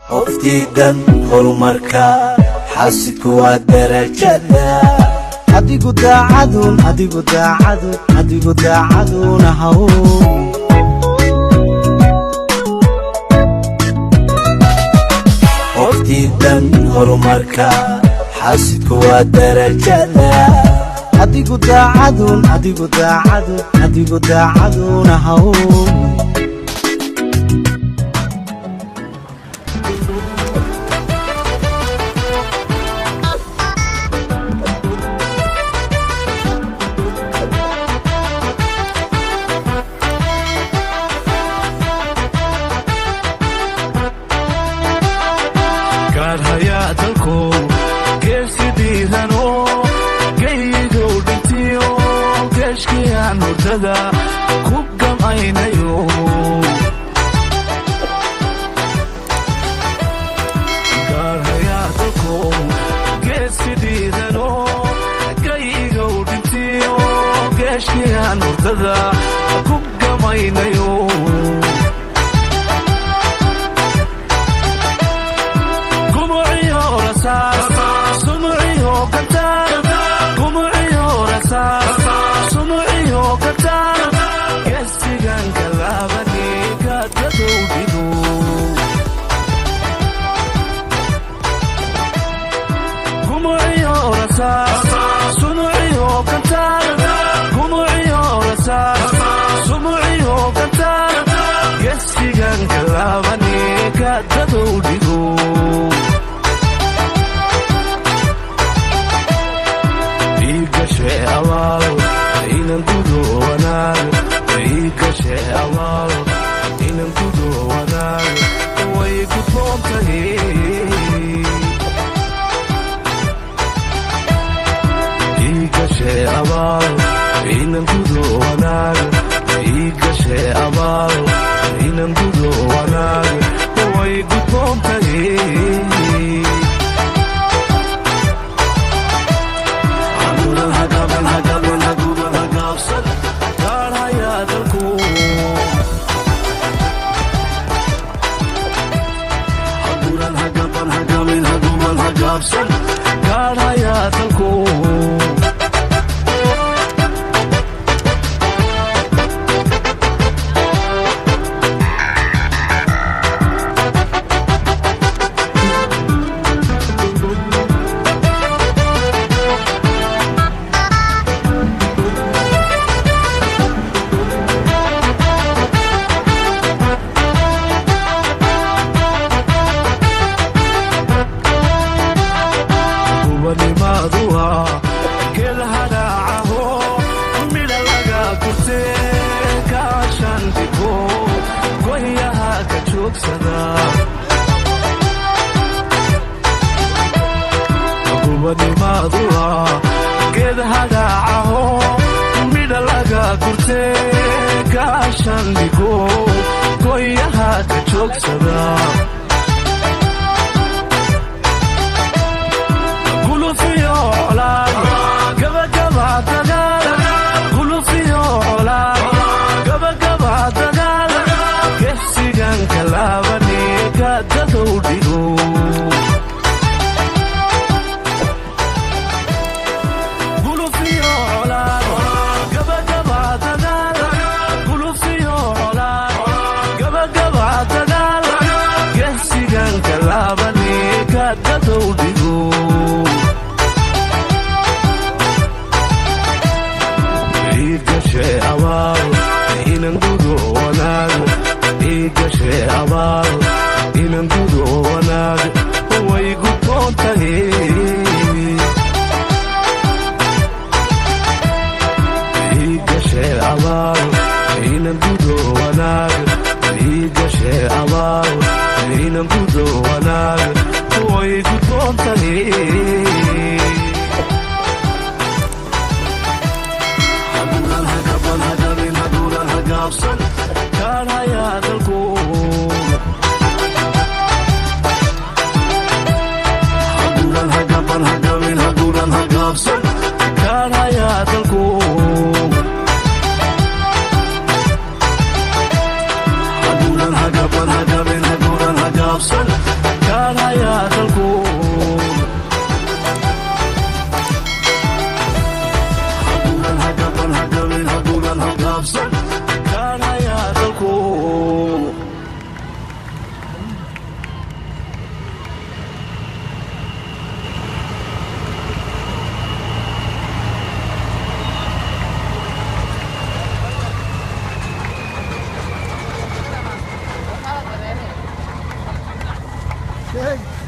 Qoftiidan horumarka, xaasidku waa darajada. Adigu daacadun, adigu daacadun, adigu daacadun ahaw. Qoftiidan horumarka, xaasidku waa darajada. Adigu daacadun, adigu daacadun, adigu daacadun ahaw. Gaadhayaa dalkow, geesi dhiirano, geyigow dhintiyo geeshkiyaan hurdada ku gamaynayo. Gaadhayaa dalkow, geesi dhiirano, geyigow dhintiyo geeshkiyaan hurdada ku gamaynayo. Gumuciyo rasaas, sumuciyo gantaal, gumuciyo rasaas, sumuciyo gantaal, geesigan galaabani gaadadow dhigo. Gumuciyo rasaas, sumuciyo gantaal, gumuciyo rasaas, sumuciyo gantaal, geesigan galaabani gaadadow dhigo. Iigashe abaal inan gudo wanaag, iigashe abaal inan gudo wanaag, way gudboontahay. Iigashe abaal inan gudo wanaag, iigashe abaal inan gudo wanaag, way gudboontahay. Haguran hagaban hagaban haguban hagaabsan, gaadhayaa dalku. Haguran hagaban hagamin haguban hagaabsan, gaadhayaa dalku. Gubanimaduwa geel hadhaacaho, midha laga gurtee, gaashan dhigo, gohyaha ka joogsada. Gubanimaduwa geed hadhaacaho, midha laga gurtee, gaashan dhigo, gohyaha ka joogsada. Gulufiyo colaad, gabagaba dagaal, gulufiyo colaad, gabagaba dagaal, geesigan kalaabani gaadadow dhigo. Gulufiyo colaad, gabagaba dagaal, gulufiyo colaad, gabagaba dagaal, geesigan kalaabani gaadadow dhigo. Iigashe abaal inan gudo wanaag, iigashe abaal inan gudo wanaag, way gudboon tahay. Iigashe abaal inan gudo wanaag, iigashe abaal inan gudo wanaag, way gudboon tahay. Haguran hagaban hagamin haguran hagaabsan, gaadhayaa dalku. Haguran hagaban hagamin haguran hagaabsan, gaadhayaa dalku. Haguran hagaban hagamin haguran hagaabsan. Kaadhayaa dalku. Haguuran hagaban hagabin haguuran hagaabsan kaadhayaa dalku. Hey.